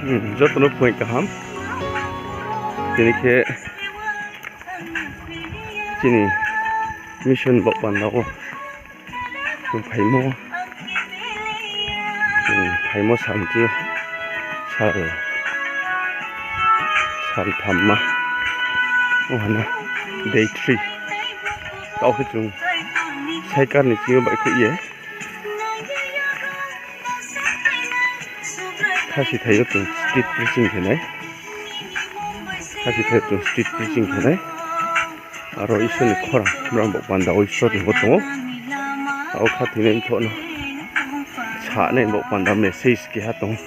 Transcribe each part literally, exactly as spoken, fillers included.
Hmm, joto no phuaing kaham. Tini khe chini mission baoh panda wo chung phaimo, chung phaimo sal chi sal, sal thamma, o hana day three. Tao khe chung cycle ni chini yo baihkhouh ye Khasithai yo chung street preaching khe nai. Khasithai yo chung street preaching khe nai. Aro Isor ni khorang, brang baoh panda wo Isor ni bo tong ou. Ao khathoinai mthoh no sanai baoh panda message keha tong ou.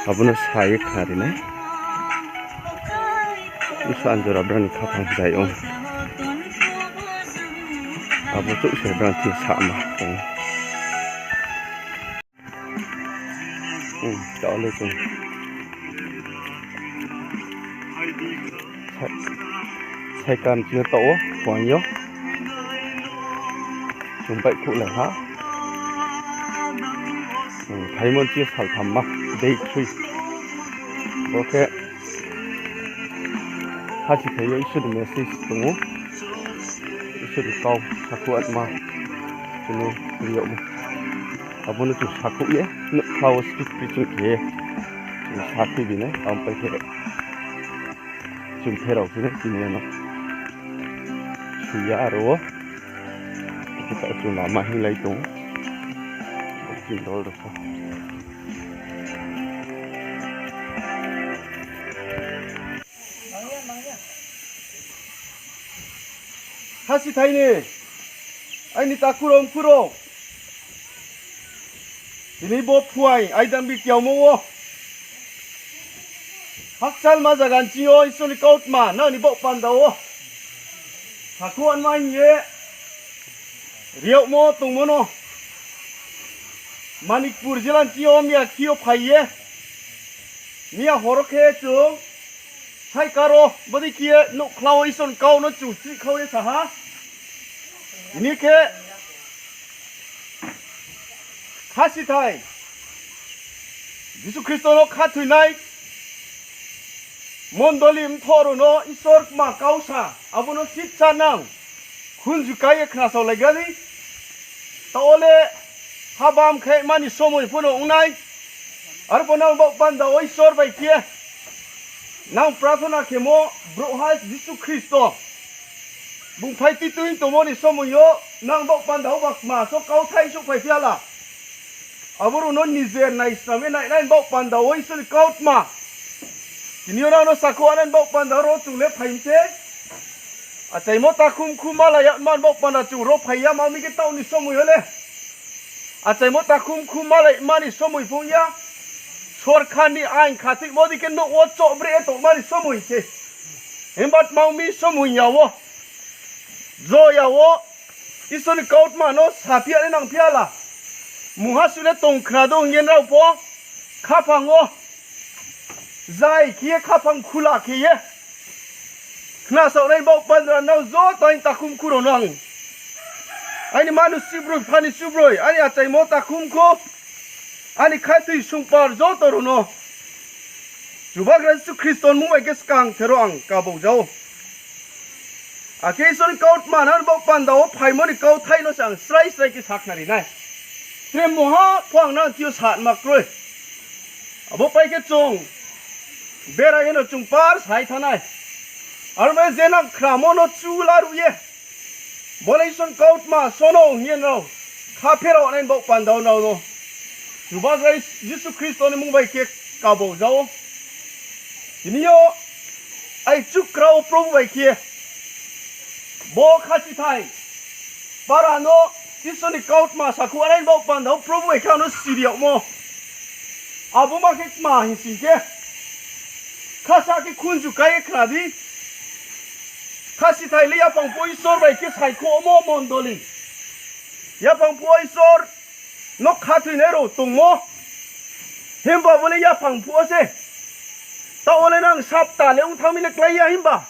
Abo no sa ye khnari nai. Isor anjora brang ni khaphang zai ong. Abo chouh se brang thing sama tong ou. Hmm, tao le chung. Cycle ni chini yo tao o, phuaing yo. Chung baihkhouh lai ha. Hmm, phaimo ni chini yo sal thamma, day three. Bo khe Khasithai yo Isor ni message tong ou. Isor ni kau sakhouh atma chini ri yagmo. Abo no chung sakhouh ye, nouhkha wo street preaching khe ye chung sakhui bi nai, abo pai khe chung pherao phi nai tini yo no. Sui ya aro wo. Khe tao chung lama hinglai tong ou. Chini dol rao pho. Khasithai ni, aini takhu rao mkhu rao, tini bo phuaing aidambi kiaomo wo hakchalma zaga ni chini yo Isor ni kautma nang ni baoh panda wo sakhouh anma hing ye ri yagmo tongmo no Manipur jila ni chini yo miya khi yo phai ye, miya hor wo khe chung cycle wo bodei khe ye nouhkhla wo Isor ni kau no chung chihkhau ye sa ha. Tini khe Khasithai Jisu Khristo no khathoinai mondoli mthoh rao no Isor kma kau sa, abo no sitsa nang khunju kai ye khnasaolaigra di. Tao le habam khe mani somoi pho no ong nai. Arphuh nang baoh panda wo Isor bai khe nang prathona khemo brouhha Jisu Khristo bung phai titui tongmo ni somoi yo nang baoh panda wo ba kma so kauthai souhphai phi ha la. Abo rao no nijer naisnam ye nainai baoh panda wo Isor ni kautma. Tini yo nang no sakhouh anai baoh panda ro chung le phai mi se. Achaimo takhumkhu malai ya man baoh panda chung ro phai ya ma mi khe taoh ni somoi yo le. Achaimo takhumkhu malai mani somoi phung ya. Sorkar ni ain khathoimo di khe nouh wo chohbre ye tongmani somoi se. Himba tma ong mi somoi ya wo, jo ya wo, Isor ni kautma no saphi ya le nangphi ha la. Mungha suh le tong khna dou hing ye nrao pho khaphang wo zai khe ye khaphang khula khe ye khnasaonai baoh panda nrao joto aini takhumkhu rao no ang, aini manu subroi, phani subroi, aini achaimo takhumkhu, aini khathoi sungpar joto rao no Chubagra Jisu Khristo ni mmung bai khe skang thero ang kabau ja ou. Akhe Isor ni kautma nang baoh panda wo phaimo ni kauthai no se ang srai srai khe sakhnari nai. Tre mungha pho ang nang thing yo sanma kroi. Abo pai khe chung bera ye no chung par sai thanng nai. Aro bai je nang khramo no chu laruh ye, bo le Isor ni kautma sono hing ye nrao kha pherao nai baoh panda wo nrao no Chubagra Jisu Khristo ni mmung bai khe kabau ja ou. Tini yo aichu krao Probhu bai khe bo Khasithai para no Isor ni kautma sakhouh anai baoh panda wo Probhu bai khe ang no siri yagmo. Abo ma khe kma hing sing khe, khasa khe khunju kai ye khna di. Khasithai le yaphang phuh Isor bai khe saikhouhmo mondoli. Yaphang phuh Isor no khathoinai rao tongmo. Himba bo le yaphang phuh wo se. Taoh wo le nang sapta le ong thanng mi le klái ya himba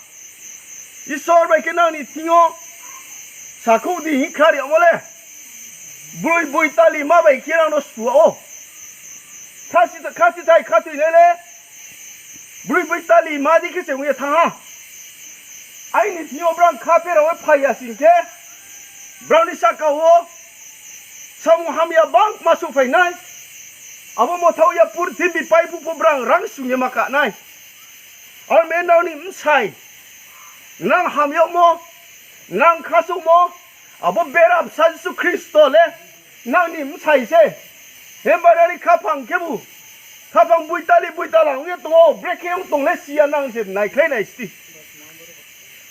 Isor bai khe nang ni thing yo sakhouh di hing khna ri yagmo le. Broi boitali ma bai khe nang no sua ou. Khasi, khasi thai khathoinai le broi boitali ma di khe se ong ye thanng ha. Aini thing yo brang kha pherao ye phai ya sing khe, brao ni sahka wo samung hamya bangma souhphai nai. Abo mthaoh ya purthimbi pai phuh pho brang rang sung ye ma ka nai. Aro mi nrao ni bsai, nang ham yagmo, nang khasouhmo, abo bera bsa Jisu Khristo le nang ni bsai se. Himba nang ni khaphang khebu, khaphang boitali boitala ong ye tong ou, brekhe ong tong le si ya, nang se naikhlai nai sti.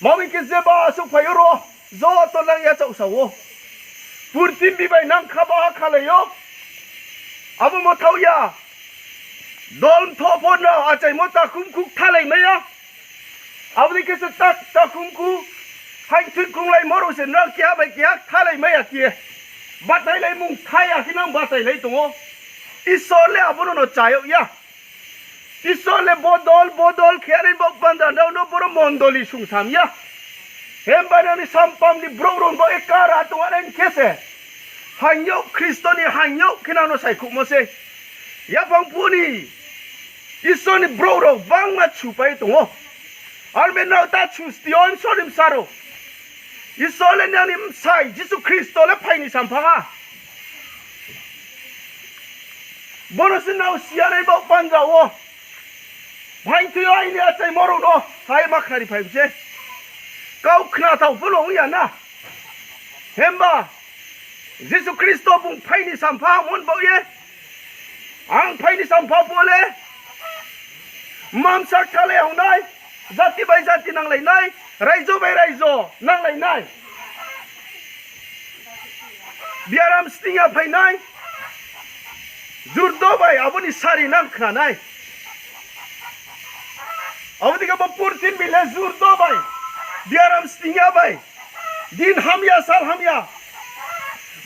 Mami khe jeba souhphai yo ro, joto nang yachaohsa wo. Purthimbi bai nang kha baha khalai ou. Abo mthaoh ya. Dol mthoh pho nrao achaimo takhumkhu kthalai mai ya. Abo dei khe se ta-, takhumkhu, haing thui krunglaimo rao se nrao keha bai keha kthalai mai ya khe. Batailaimung kthai ya khe nang batailai tong ou. Isor le abo no no cha yag ya. Isor le bodol bodol khe are baoh panda nrao no boro mondoli sungsam ya. Himba nang ni sampam ni brouh rao no baoh ye kara tong are khe se, haing yag, Khristo ni haing yag khe nang no saikhouhmo se. Yaphang phuh ni Isor ni brouh rao bangma chupai tong ou. Aro mi nrao ta chusti yo, Isor ni bsa rao. Isor le nang ni bsai, Jisu Khristo le phai ni sampha ha. Bono se nrao si ya nai baoh panda wo. Haing thui yo aini achaimo rao no, hai ma khnari phai mi se. Kau khnathao pho no ong ya na. Himba Jisu Khristo bung phai ni sampha ongmo ni baoh ye, ang phai ni sampha pho le, mamsa kthalai ong nai, jati bai jati nanglai nai, raijo bai raijo nanglai nai. Biaram sning ya phai nai, jurdo bai abo ni sari nang khna nai. Abo dei khe bo purthimbi le jurdo bai, biaram sning ya bai, din hamya, sal hamya.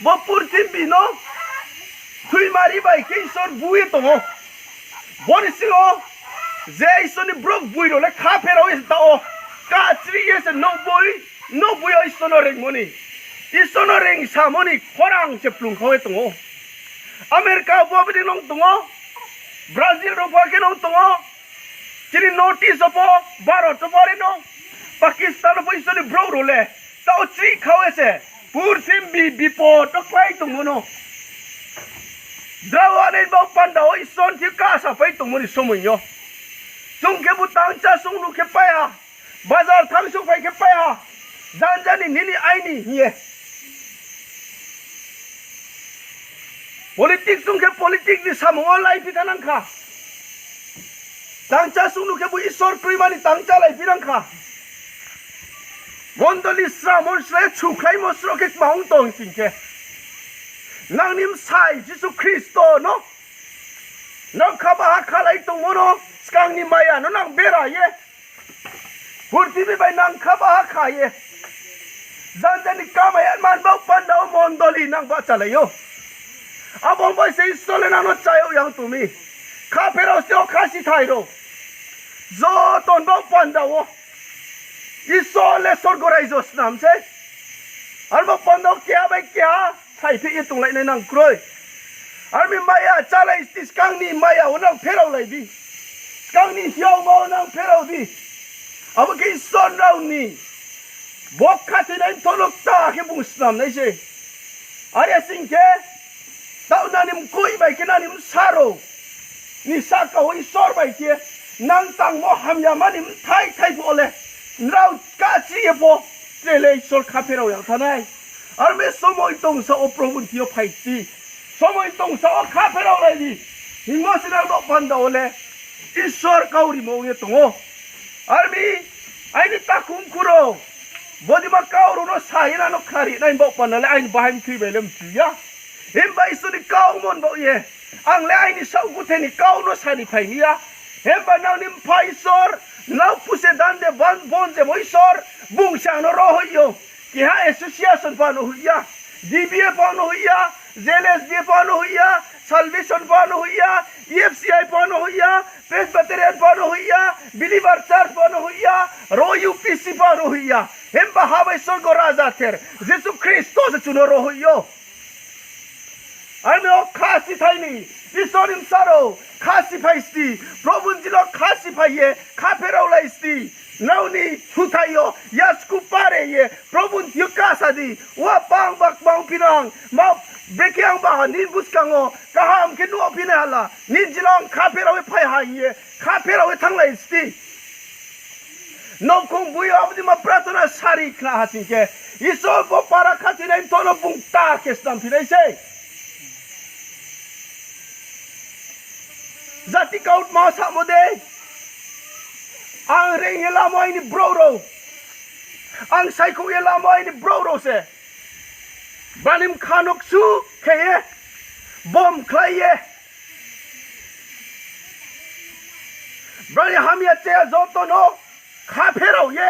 Bo purthimbi no thuimari bai khe Isor bu ye tong ou. Bo ni sing yo je Isor ni brouh boi rao le kha pherao ye ta ou. Kachri ye se nouhboi, nouhboi yo Isor no reingmo ni, Isor no reingsamo ni khorang se plungkhau ye tong ou. America pho abo dei nung tong ou, Brazil rao pho khe nung tong ou, chini North East wo pho, Bharot wo pho are no, Pakistan wo pho Isor ni brouh rao le taoh chrihkhau ye se purthimbi bipod wo klái tongmo no. Drao anai baoh panda wo Isor ni thing kasa pai tongmo ni somoi yo, chung khebu tangchá sungnu khe pai ha, bazar thanng souhphai khe pai ha, janja ni nini aini hing ye. Politics sung khe politics ni samung wo laiphi thanng nang kha. Tangchá sungnu khebu Isor kroima ni tangchá laiphi nang kha. Mondoli sra monsra ye chukhlaimo sroh khe kma ong tong sing khe, nang ni bsai Jisu Khristo no nang kha baha khalai tongmo no, skang ni maya no nang bera ye, purthimbi bai nang kha baha kha ye, janja ni kamai ya man baoh panda wo mondoli nang bahchalai ou. Abo bai se Isor le nang no cha yag yang tong mi. Kha pherao se o khasi thai rao, joto ni baoh panda wo Isor le sorgo raijo snam sei. Aro baoh panda wo keha bai keha saiphi ye tonglai nai nang kroi. Aro mi maya chálai sti, skang ni maya wo nang pheraolai di. Skang ni hiaoma wo nang pherao di. Abo khe Isor rao ni bo khathoinai mthoh no kta khe bung snam nai se. Are sing khe, taoh nang ni mkoih bai khe nang ni bsa rao ni sahka wo Isor bai khe nang tangmo hamyama ni bthai thai phuh wo le, nrao kachri ye pho tre le Isor kha pherao yag thanng nai. Aro mi somoi tongsa wo Probhu ni thing yo phai di. Somoi tongsa wo kha pheraolai di. Hingmo se nang baoh panda wo le Isor kau rimo ong ye tong ou. Aro mi aini takhumkhu rao, bodima kau rao no sa ye nang no khnari nai baoh panda le aini bahai mthui bai le mchu ya. Himba Isor ni kau mon baoh ye, ang le aini saohguthe ni kau no sa ni phai mi ya. Himba nang ni mpha Isor, nrao puse dande ban bon jemo Isor, bung se ang no ro hoih ou. Keha association pho no hoih ya, D B A pho no hoih ya, J L S B pho no hoih ya, Salvation pho no hoih ya, E F C I pho no hoih ya, Presbyterian pho no hoih ya, Believer Church pho no hoih ya, ro U P C pho no hoih ya. Himba ha bai sorgo raja ther Jisu Khristo se chung no ro hoih ou. Armi yo khasi thai ni, Isor ni bsa rao, khasi phai sti, Probu ni zilo khasi phai ye, khapherao lai sti. Nrao ni thuthai yo yasku pare ye, Probu ni thing yo kasa di, wa pang bak bang phinang, ma brekhe ang ba ha, nini buskang wo kaham khe nuh phinai hala, nini zilo ang khapherao ye phai ha hing ye, khapherao ye thannglai sti. Nouhkhong boi yo abo dei ma prathona sari khna ha sing khe, Isor bo para khathoinai mthoh no bung ta khe snam phinai sei. Jati kautma samo de, ang reing ye lamo aini brouh rao, ang saikhouh ye lamo aini brouh rao se. Brao ni bkha no ksu khe ye, bom khlai ye, brao ni hamya chaya joto no khapherao ye,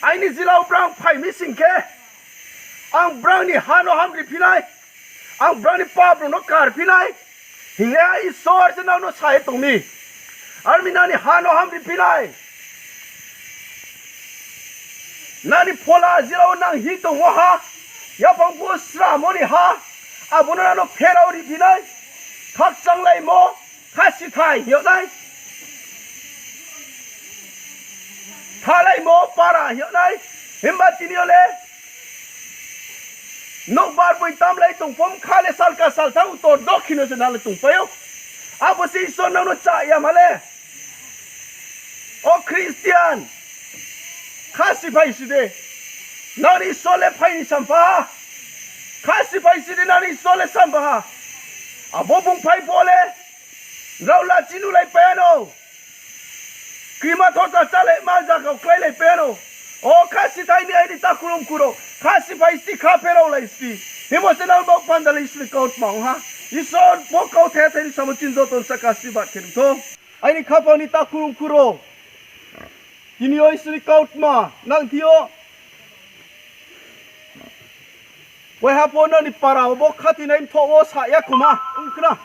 aini zila wo brao phai mi sing khe, ang brao ni ha no hamri phi nai, ang brao ni pap rao no kar phi nai, hing ye Isor se nrao no sa ye tong mi. Armi nang ni ha no hamri phi nai. Nang ni phola zila wo nang hing tongmo ha, yaphang phuh sramo ni ha, abo no nang no pherao ri phi nai. Khakchanglaimo, khasi thai hing yag nai. Thalaimo para hing yag nai. Himba tini yo le nouhbar boi tamlai tong pho, bkha le salka salthang utor dokhin no se nang le tongpai ou. Abo se Isor nang no chá yama le. O Christian, khasi phai si di, nang ni Isor le phai ni sampha ha. Khasi phai si di, nang ni Isor le sampha ha. Abo bung phai pho le, nrao lachi nulaipai ya no, krima thota chálaima zaga wo kláilaipai ya no. O khasi thai ni aini takhu mkhu rao, khasi phai sti, khapherao lai sti. Himba se nang baoh panda le Isor ni kautma ong ha. Isor bo kauthai thai ni samo chini joto ni saka si ba khe ri thou. Aini khaphang ni takhu mkhu rao, tini yo Isor ni kautma nang thing yo, waiha pho nang ni para wo bo khathoinai mthoh wo sa ya khoma ong khna.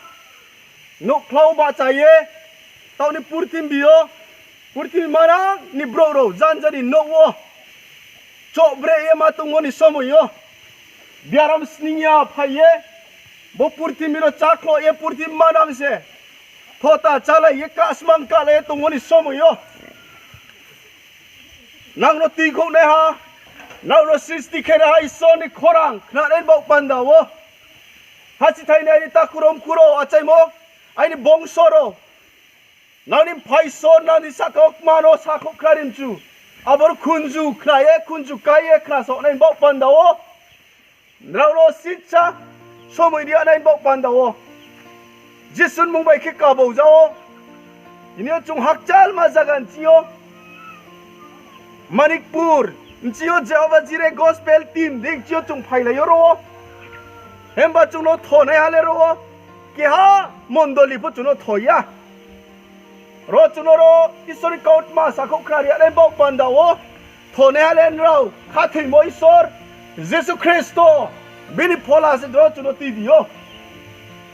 Nouhkhla wo bahcha ye, taoh ni purthimbi yo, purthimbi manang ni brouh rao janja ni nouh wo chohbreh ye ma tongmo ni somoi yo, biaram sning ya phai ye, bo purthimbi no chákhloh ye purthimbi manang se thota chálai ye kasmang kalai ye tongmo ni somoi yo, nang no tuikhouhnaiha, nang no sristi khenaiha Isor ni khorang khnanai ni baoh panda wo, hasi thai ni aini takhu rao mkhu rao achaimo, aini bongso rao, nang ni phai Isor nang ni saka wo kma no sakhouh khna ri mchu, abo no khunju khna ye khunju kái ye khnasaohnai ni baoh panda wo, nrao no sisa somoi ri ya nai ni baoh panda wo, Jisu ni mmung bai khe kabau ja ou. Tini yo chung hakchalma zaga nching yo, Manikpur nching yo Jehovah Jireh Gospel Team dei nching yo chung phailai yo ro wo. Himba chung no thonaiha le ro wo, keha mondoli pho chung no tho ya. Ro chung no ro Isor ni kautma sakhouh khna ri ya nai baoh panda wo thonaiha le nrao khathoimo Isor Jisu Khristo, bini phola se ro chung no tuibi ou.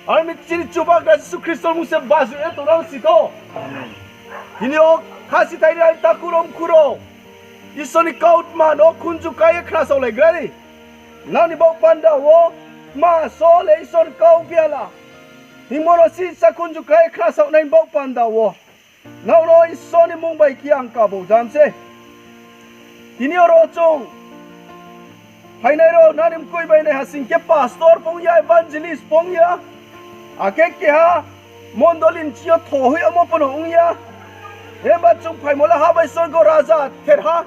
Armi chini Chubagra Jisu Khristo ni mmung se bajuh ye tongnang si thou. Tini yo khasi thai ni aini takhu rao mkhu rao, Isor ni kautma no khunju kái ye khnasaolaigra di. Nang ni baoh panda wo, kma so le Isor ni kau biala hingmo no sisa khunju kái ye khnasaohnai ni baoh panda wo, nrao no Isor ni mmung bai khe ang kabau jam se. Tini yo ro chung phainai rao nang ni mkoih bai nai ha sing khe pastor pho ong ya, evangelist pho ong ya, akhe keha mondoli nching yo tho hoih yamo pho no ong ya. Himba chung phaimo le ha bai sorgo raja therha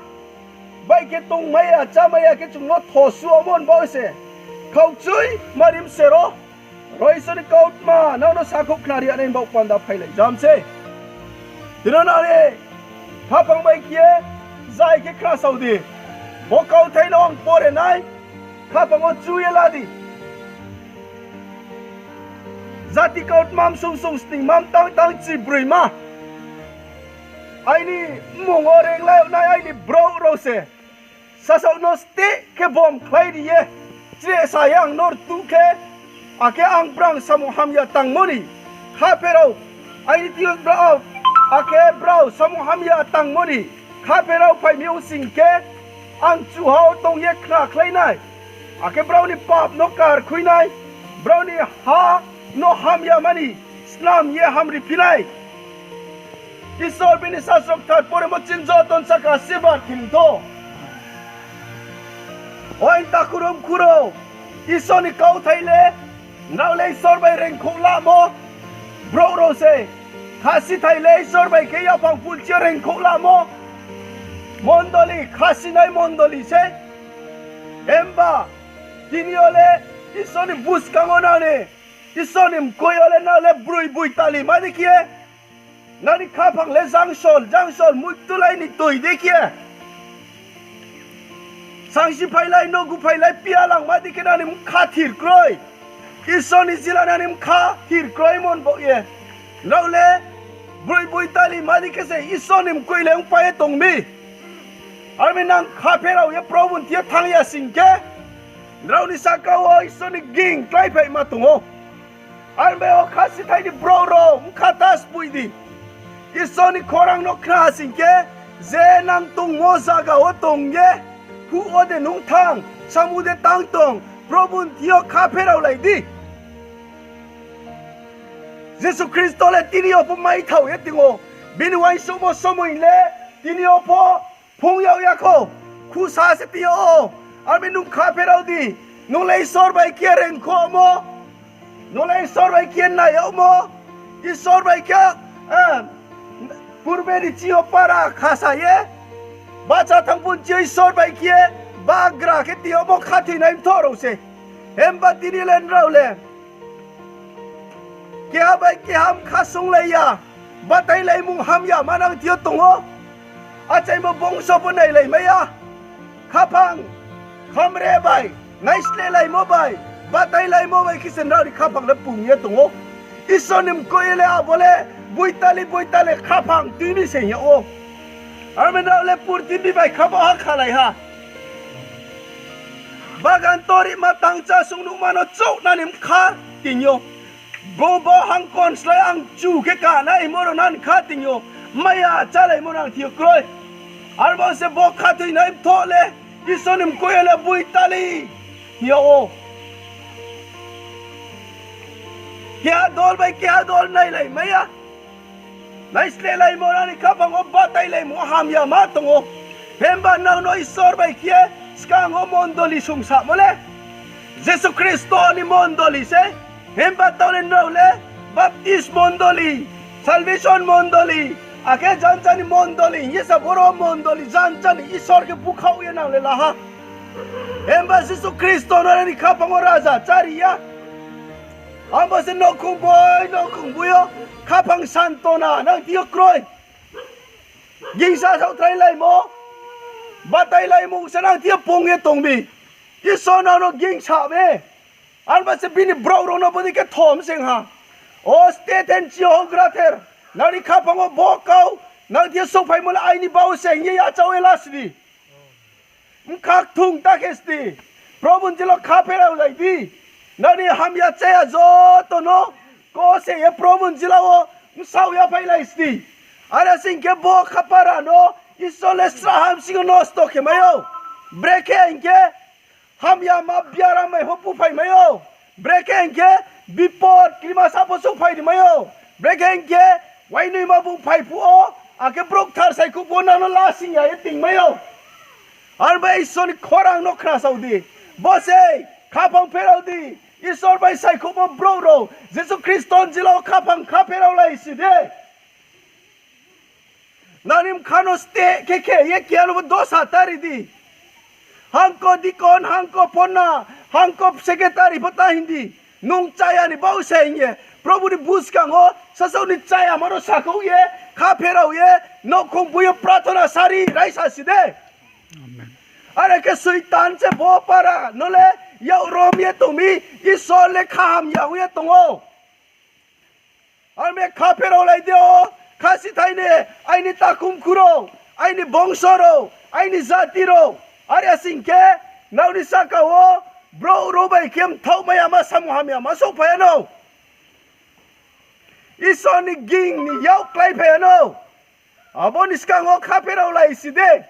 bai khe tongmai ya, chámai ya khe chung no tho su yamo ni baoh se khaukchui mari mse ro. Ro Isor ni kautma nang no sakhouh khna ri ya nai ni baoh panda phailai jam se. Tini nang ni khaphang bai khe zai khe khnasao di. Bo kauthai no ang pore nai, khaphang wo chu ye la di. Jati kautma msung sung sningma mtang tang chibroima, aini mmung wo renglai yag nai aini brouh rao se sasaoh no steh khe bom khlai ri ye, chrehsa ye ang no rtuh khe, akhe ang brang samung hamya tangmo ni khapherao, aini thing yo brao, akhe brao samung hamya tangmo ni khapherao phai mi ong sing khe, ang chuha wo tong ye khnakhlai nai. Akhe brao ni pap no karkhui nai, brao ni ha no hamyama ni snam ye hamri phi nai. Isor bini sasro kthar poremo chini joto ni saka asirbad khe ni tho. Oi takhu rao mkhu rao, Isor ni kauthai le, nrao le Isor bai reingkhouh lamo brouh rao se. Khasithai le Isor bai khe yaphang pulchi yo reingkhouh lamo mondoli, khasinai mondoli se. Himba tini yo le Isor ni buskang wo nang ni, Isor ni mkoih yo le nang le broi boitali ma di khe, nang ni khaphang le jangsol jangsol muiktulai ni toi di khe, sangsi phailai, nogu phailai, pialangma di khe nang ni bkha thir kroi. Isor ni zila nang ni bkha thir kroi mon baoh ye. Nrao le broi boitali ma di khe se Isor ni mkoih le ongpai ye tong mi. Armi nang kha pherao ye Probu ni thing yo thanng ya sing khe, nrao ni saka wo Isor ni ging kláiphaima tong ou. Armi o khasithai ni brouh rao bkha ta spoi di. Isor ni khorang no khna sing khe, je nang tongmo zaga wo tong ye, huh wo de nung thanng, samu de tang tong, Probu ni thing yo kha pheraolai di. Jisu Khristo le tini yo pho maithao ye tong ou. Bini uaingsouhmo somoi le tini yo pho phung yag ya kho. Khusa se tong yag ou. Armi nung kha pherao di. Nung le Isor bai khe reingkhouhmo, nung le Isor bai khe nai yagmo, Isor bai khe, eh, purbe ni ching yo para khasa ye, bahcha thanng phuh ni ching yo Isor bai khe bagra khe tong yagmo khathoinai mthoh rao se. Himba tini le nrao le keha bai keha bkha sunglai ya, batailaimung hamyama nang thing yo tong ou. Achaimo bongso pho nailaimai ya. Khaphang hamre bai, naislelaimo bai, batailaimo bai khe se nrao ni khaphang le pung ye tong ou. Isor ni mkoih le abo le boitali boitali khaphang tui ni se hing yag ou. Armi nrao le purthimbi bai kha bo ha khalai ha. Bagan torima tangchá sung nuhma no chouh nani bkha tong ou. Bo bo hangkon slái ang chu khe kanai hingmo rao nani kha tong ou. Maya chálaimo nang thing yo kroi. Arbo se bo khathoinai mthoh le Isor ni mkoih yo le boitali hing yag ou. Keha dol bai keha dol nailaimai ya. Naislelaimo nani khaphang wo batailaimo hamyama tong ou. Himba nrao no Isor bai khe skang wo mondoli sungsamo le Jisu Khristo ni mondoli se. Himba taoh le nrao le Baptist mondoli, Salvation mondoli, akhe jancha ni mondoli hing ye sa boro mondoli jancha ni Isor khe búkhaoh ye nang le la ha. Himba Jisu Khristo no nini khaphang wo raja chári ya. Abo se nouhkhong boi nouhkhong boi yo khaphang santona nang thing yo kroi. Gingsa saohtharai laimo, batai laimo se nang thing yo pung ye tong mi. Isor nang no gingsa mi. Arba se bini brouh rao no bodei khe thom seng ha. O Steten chi houhgrather, nang ni khaphang wo bo kau nang thing yo souhphaimo le aini bau se hing ye yachao ye la si di. Bkha kthung ta khe si di. Probu ni jila wo kha pheraolai di. Nang ni hamya cháya joto no kose ye Probu ni jila wo bsaoh yaphailai si di. Are sing khe bo kha para no Isor le srahha bsing yo nosto khe mai ou. Brekhe hing khe hamyama biaram bai pho búphai mai ou. Brekhe hing khe bipot krima sa pho souhphai ri mai ou. Brekhe hing khe wainoima bung phai phuh wo, akhe brouh kthar saikhouh phuh wo nang no lasing ya ye ting mai ou. Arba Isor ni khorang no khnasao di. Bo sei, khaphang pherao di. Isor bai saikhouhmo brouh rao Jisu Khristo ni jila wo khaphang kha pheraolai si di. Nang ni bkha no steh khe khe ye keha no bo dosa ta ri di. Hangko dikon, hangko phonna, hangko secretary pho ta hing di. Nung cháya ni bau se hing ye Probu ni buskang wo sasaoh ni cháyama no sakhouh ye, kha pherao ye, nouhkhong boi yo prathona sari raisa si de. Are khe Soitan se bo para no le yak rom ye tong mi, Isor le khaham ya ong ye tong ou. Arme kha pheraolai di o, khasithai ni, aini takhumkhu rao, aini bongso rao, aini jati rao. Are sing khe, nrao ni sahka wo brouh rao bai khe mthaohmai yama samung hamyama souhphai ya no. Isor ni ging ni yak kláiphai ya no. Abo ni skang wo kha pheraolai si de.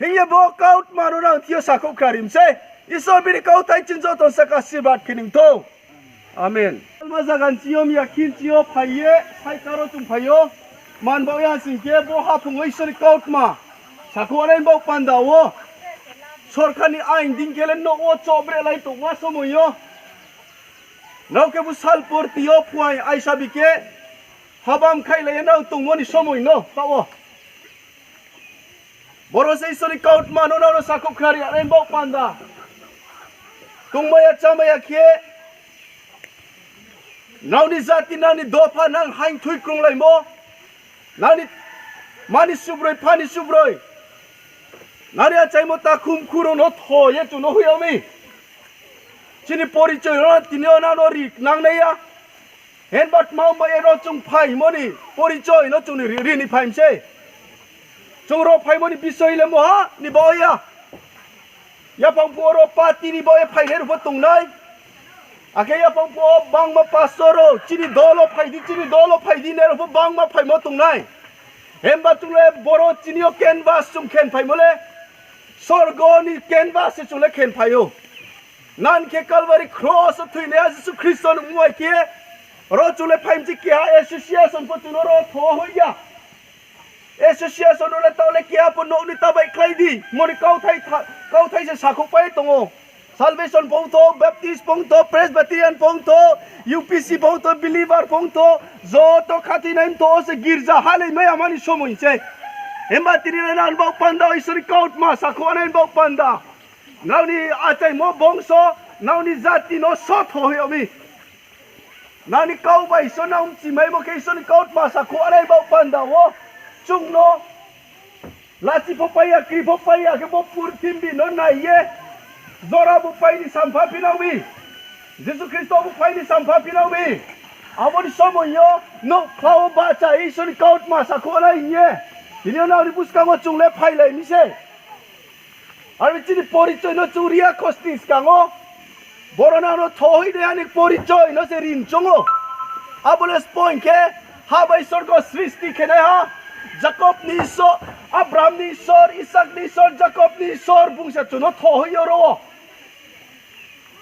Hing ye bo kautma no nang thing yo sakhouh khna ri mi sei. Isor bini kauthai chini joto saka ashirbad khe ni thou. Amen. Alma zaga ni ching yo, miyakhin ching yo phai ye, sai karo chung phai ou. Man baoh ya sing khe, bo haphung wo Isor ni kautma sakhouhnai baoh panda wo, sorkar ni ain dei khe le nouh wo chohbre lai tongma somoi yo, nrao khe bo sal porti yo phuaing aisabi khe, habam khaihlai ye nrao tongmo ni somoi no taoh wo. Boro se Isor ni kautma no nrao no sakhouh khnari ya nai baoh panda. Tongmai ya chámai ya khe, nrao ni jati, nrao ni dopha, nang haing thui krunglaimo, nrao ni mani subroi, phani subroi, nrao ni achaimo takhumkhu rao no tho ye chung no hoih yag mi. Chini porichoi rao no tini yo nrao no ri nangnai ya. Himba tma ong bai ye ro chung phaimo ni porichoi no chung ni ri, ri ni phai mi sei. Chung ro phaimo ni bisoi le moha ni baoh ya. Yaphang phuh wo ro party ni baoh ye phainai rao pho tongnai. Akhe yaphang phuh wo bangma pastor rao, chini dol wo phai di, chini dol wo phai di nai rao pho bangma phaimo tongnai. Himba chung le boro chini yo canvas chung khenphaimo le, sorgo ni canvas se chung le khenphai ou. Nang khe Calvary cross wo thoinaiha Jisu Khristo ni mmung bai khe, ro chung le phai mi sei, keha association pho chung no ro tho hoih ya. Association rao le taoh le keha pho nouh ni ta baihkhlai di, mo ni kauthai tha-, kauthai se sakhouhpai tong ou. Salvation pho ong thou, Baptist pho ong thou, Presbyterian pho ong thou, U P C pho ong thou, Believer pho ong thou, joto khathoinai mthoh wo se girza halai mai ya mani somoi sei. Himba tini le nang baoh panda, Isor ni kautma sakhouhnai baoh panda, nrao ni achaimo bongso, nrao ni jati no sotho hoih yag mi. Nang ni kau bai so nang mchimaimo khe Isor ni kautma sakhouhnai baoh panda wo, chung no lachi pho pai ya, kri pho pai ya khe bo purthimbi no nai ye, jora bu phai ni sampha phi nang mi, Jisu Khristo bu phai ni sampha phi nang mi. Abo ni somoi yo nouhkha wo bahcha ye Isor ni kautma sakhouhnai hing ye, tini yo nang ni buskang wo chung le phailai mi sei. Aro chini porichoi no chung ri ya khosning skang wo, boro nang no tho hoih nai ani porichoi no se ri choung ou. Abo le spoing khe, ha bai sorgo srishti khenaiha, Jakob ni Isor, Abraham ni Isor, Isak ni Isor, Jakob ni Isor bung se chung no tho hoih yo ro wo.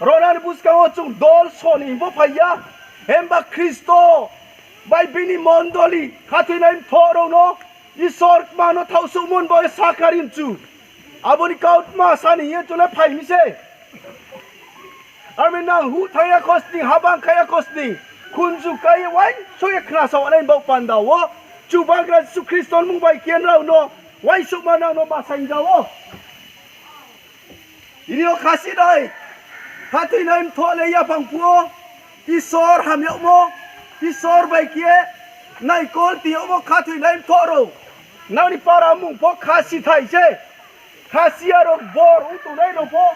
Ro nang ni buskang wo chung dol so ni hing pho phai ya, himba Khristo bai bini mondoli khathoinai mthoh rao no Isor kma no thaohsouhmo ni baoh ye sakhnari mchu. Abo ni kautma sa ni hing ye chung le phai mi sei. Aro mi nang huh thanng ya khosning, habang kha ya khosning, khunju kai ye uaingsouh ye khnasao nai baoh panda wo, Chubagra Jisu Khristo ni mmung bai khe nrao no uaingsouhma nang no ma saingja ou. Tini yo khasi nai, khathoinai mthoh le yaphang phuh wo, Isor ham yagmo, Isor bai khe naikol ti yagmo khathoinai mthoh rao. Nrao ni para mmung pho khasi thai se. Khasi ya rao bor ong tongnai rao pho,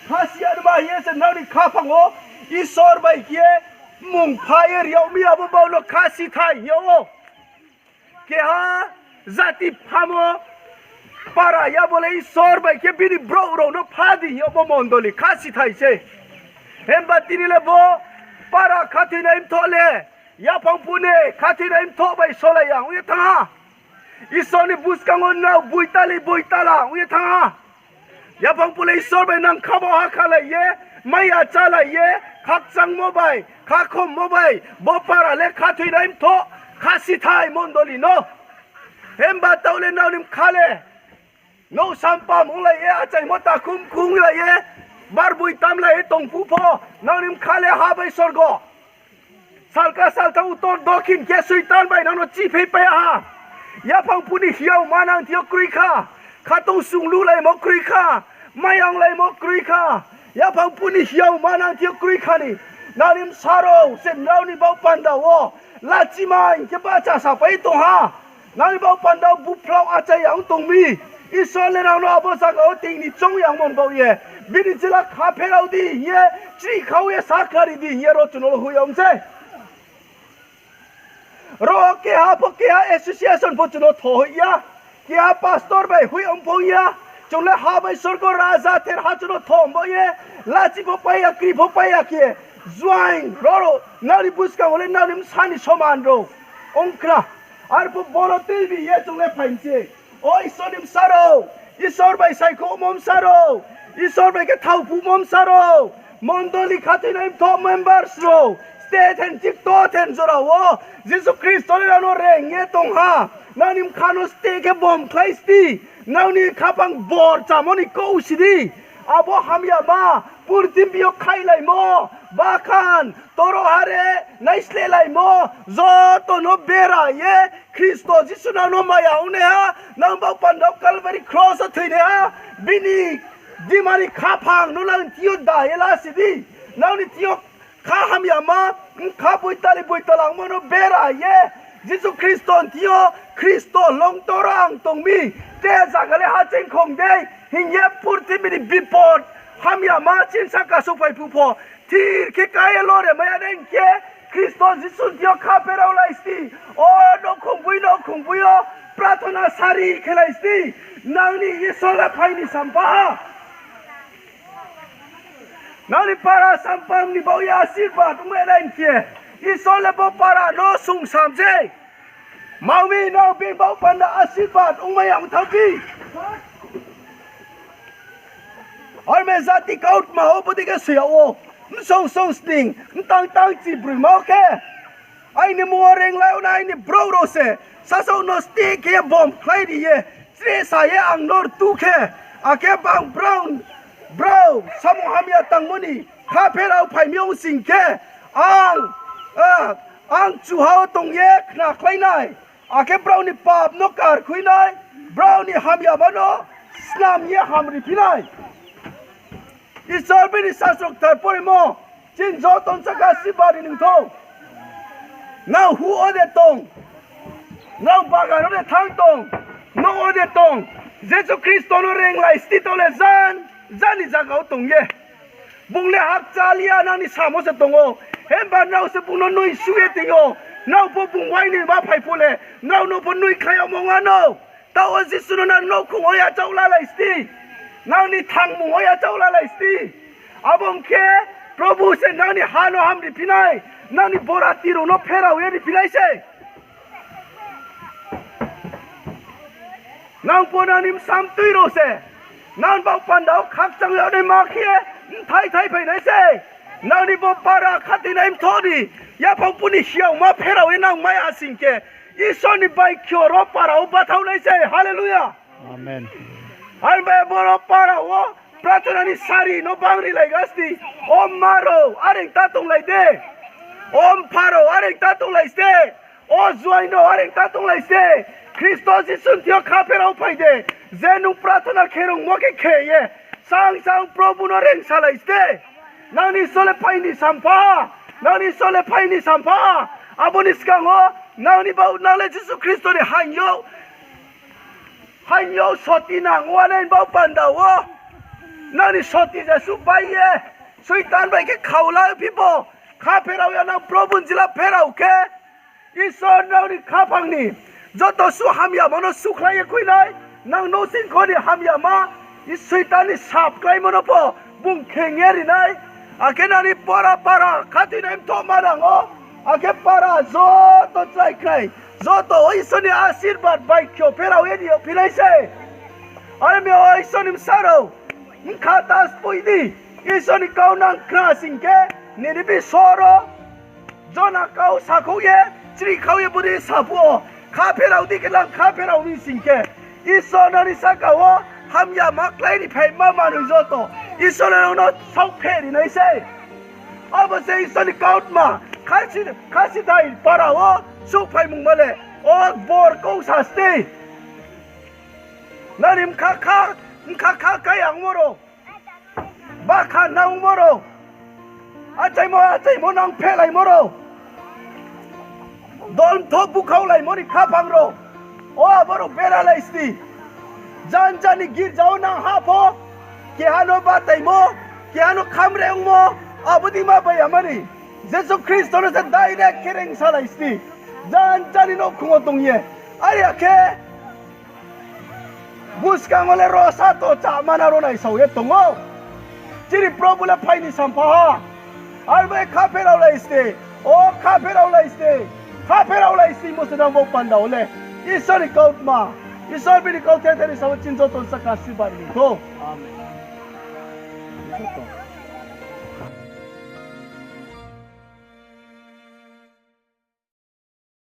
khasi ya ma hing ye se nrao ni khaphang wo Isor bai khe mmung pha ye ri yag mi, abo bau no khasi thai hing yag ou. Keha jati phamo para ya bo le Isor bai khe bini brouh rao no pha di hing yagmo mondoli khasi thai se. Himba tini le bo para khathoinai mthoh le yaphang phuh ni khathoinai mthoh bai solai ya ong ye thanng ha. Isor ni buskang wo nrao boitali boitala ong ye thanng ha. Yaphang phuh le Isor bai nang kha bo ha khalai ye, maya chálai ye, khakchangmo bai, khakhommo bai, bo para le khathoinai mthoh, khasi thai mondoli no. Himba taoh le nrao ni bkha le nouh sampam onglai ye, achaimo takhumkhu onglai ye, barboi tamlai ye tong phuh pho, nrao ni bkha le ha bai sorgo. Salka salthang utor dokhin khe Soitan bai nang no chipheipai ha. Yaphang phuh ni hiaoma nang thi yo kroi kha. Khatungsung lulaimo kroi kha. Maya onglaimo kroi kha. Yaphang phuh ni hiaoma nang thi yo kroi kha ni. Nrao ni bsa rao se nrao ni baoh panda wo lachi mai khe bahcha sapai tong ha. Nrao ni baoh panda wo buphlao achai ya ong tong mi. Isor le nang no abo zaga wo ting ni choung ya ongmo ni baoh ye, bini jila kha pherao di hing ye, chrih khau ye sakhnari di hing ye ro chung no hoih yag ong sei. Ro keha pho keha association pho chung no tho hoih ya, keha pastor bai hoih ong pho ya. Chung le ha bai sorgo raja ther ha chung no tho ong baoh ye, lachi pho pai ya, kri pho pai ya khe, join ro ro nrao ni buskang wo le nrao ni bsa ni soman rao ong khna. Arphuh bo no tuibi ye chung le phai mi sei. O Isor ni bsa rao, Isor bai saikhouhmo bsa rao, Isor bai khe thao phuhmo bsa rao, mondoli khathoinai mthoh members rao, steh then chikto then jora wo Jisu Khristo le nang no reing ye tong ha. Nang ni bkha no steh khe bom khlai sti, nang ni khaphang bor chámo ni kau si di. Abo hamyama purthimbi yo khaihlaimo, bakhan, toro hare, naisleh laimo, joto no bera ye Khristo Jisu nang no maya ongnaiha, nang baoh panda wo Calvary cross wo thoinaiha, bini dima ni khaphang no nang thing yo da ye la si di. Nang ni thing yo kha hamyama, bkha boitali boitalangmo no bera ye, Jisu Khristo ni thing yo, Khristo longtor wo ang tong mi, tre zaga le ha chingkhong dei, hing ye purthimbi ni bipod, hamyama chini sahka souhphai phuh pho, thir khe ká ye lore mai ya nai hing khe, Khristo Jisu ni thing yo kha pherao lai sti, o nouhkhong boi nouhkhong boi yo, prathona sari khe lai sti, nang ni Isor le phai ni sampha ha. Nang ni para sampang ni baoh ye asirbad ongmai nai hing khe, Isor le bo para no sungsam sei. Mami no bini baoh panda asirbad ongmai ya ong thang phi. Arme jati kautma wo bodei khe soi yag wo, msong song sning, mtang tang chi broima wo khe, aini mmung wo reinglai ongnai aini brouh rao se, sasaoh no steh khe ye bom khlai ri ye, chrehsa ye ang no rtuh khe, akhe bang brao, brao samung hamya tangmo ni kha pherao phai mi ong sing khe, ang, ang kchuha wo tong ye khnakhlai nai, akhe brao ni pap no karkhui nai, brao ni hamyama no snam ye hamri phi nai. Isor bini sasro kthar porimo, chini joto ni sahka asirbad ri nung thou. Nrao huh wo de tong, nrao bagan wo de thanng tong, nouh wo de tong, Jisu Khristo no reinglai sti, taoh le jan, jan ni zaga wo tong ye. Bung le hakchal ya nang ni samo se tong ou. Himba nrao se bung no noi suh ye tong ou. Nrao pho bung uaini ma phai phuh le, nrao no pho noi khlai yagmo ong ano. Taoh wo Jisu no nang nouhkhong wo yachaoh lalai sti, nang ni thangmung wo yachaoh lalai sti. Abo ong khe, Probhu se nang ni ha no hamri phi nai, nang ni borati rao no pherao ye ri phi nai se. Nang pho nang ni bsa mtui rao se, nang baoh panda wo khakchang yag naima khe, bthai thaiphai nai se. Nang ni bo para khathoinai mthoh ni yaphang phu ni hiaoma pherao ye nang mai ya sing khe, Isor ni baikho ro para wo bathaoh nai se. Hallelujah. Amen. Arme boro para wo prathona ni sari no bangri lai gasti. O mma rao, areng ta tonglai de. O mpha rao, areng ta tonglai ste. O juaing rao, areng ta tonglai ste. Khristo Jisu ni thing yo kha pherao phai de. Je nung prathona khe rungmo khe khe ye, sang sang Probhu no reingsalai ste. Nang ni Isor le phai ni sampha, nang ni Isor le phai ni sampha. Abo ni skang wo nang ni baoh, nang le Jisu Khristo ni haing yo, haing yo soti nang wa nai baoh panda wo. Nang ni soti jesuh bai ye, Soitan bai khe khaula phi pho, kha pherao ya nang Probhu ni jila pherao khe, Isor nrao ni khaphang ni joto suh hamyama no sukhlai ye khui nai, nang nouhsingkho ni hamyama, Soitan ni sap kláimo no pho bung kheng ye ri nai. Akhe nang ni para para khathoinai mthoh manang wo, akhe para joto chrai khnai, joto wo Isor ni asirbad baikho pherao ye ri yag phi nai se. Arme o Isor ni bsa rao, bkha ta spoi di, Isor ni kau nang khna sing khe, nini bsoro Jona kau sakhouh ye, chrikhau ye bodei sa phuh wo, kha pherao di khe nang kha pherao mi sing khe, Isor nang ni sahka wo hamyama klái ri phaima manoi joto Isor le nang no saohpheh ri nai se. Abo se Isor ni kautma, khasi, khasithai para wo souhphaimungma le, o bor kau sa ste. Nang ni bkha kha, bkha kha kayangmo rao, bakha nangmo rao, achaimo achaimo nang phelaimo rao, dolmtho bukhaolaimo ni khaphang rao, o abo rao beralai sti. Jan jan ni girja wo nang ha pho, keha no bataimo, keha no khamre ongmo, abo dei ma bai ya mani. Jisu Khristo no se direct khe reingsalai sti. Jan jan ni nouhkhong wo tong ye. Are ya khe, buskang wo le ro sato chámana ro naisao ye tong ou. Chini Probhu le phai ni sampha ha. Arbai kha pheraolai ste, o kha pheraolai ste, kha pheraolai ste mo se nang bo panda wo le. Isor ni kautma, Isor bini kau the the ni sao chini joto ni sahka asirbad ri thou. Amen.